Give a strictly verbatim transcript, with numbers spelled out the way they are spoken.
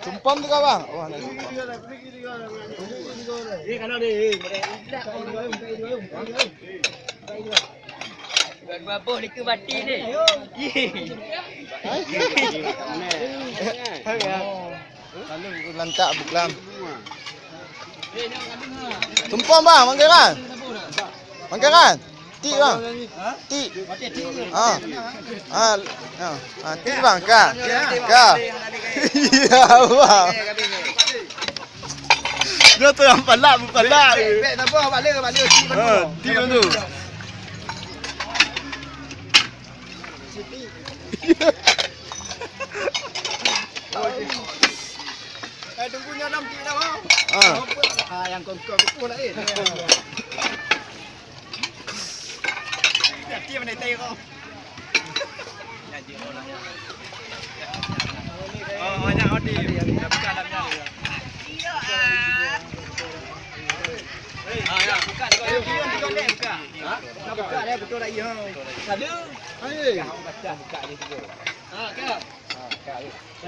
Sumpom tu ka, bang? Oh, ada sumpom. Baboh ni ke mati ni. Hai. Hai, ya. Lalu lantak buklam. Sumpom, bang, manggaran. Manggaran. Tik, bang. Tik. Ah. Ah, ah, ah, tik, bang. Ka. Ka. Ya, bang. Dia tu yang palak, palak. Bek, bek, tak apa, balik, balik, tik, balik. Ah, tik tu. Eh, tunggu nyoe dalam tik dah, bang. Ah. Ah, yang kongkong tu pun lain. Hati mana tai kau? Oh, banyak hati. Dah buka dah, buka. Ah, ya, buka, buka. Buka, buka, buka. Ha? Buka, buka, betul lagi, ha. Ada. Hai. Buka, buka, buka dia tu. Ha, ka. Ha, ka.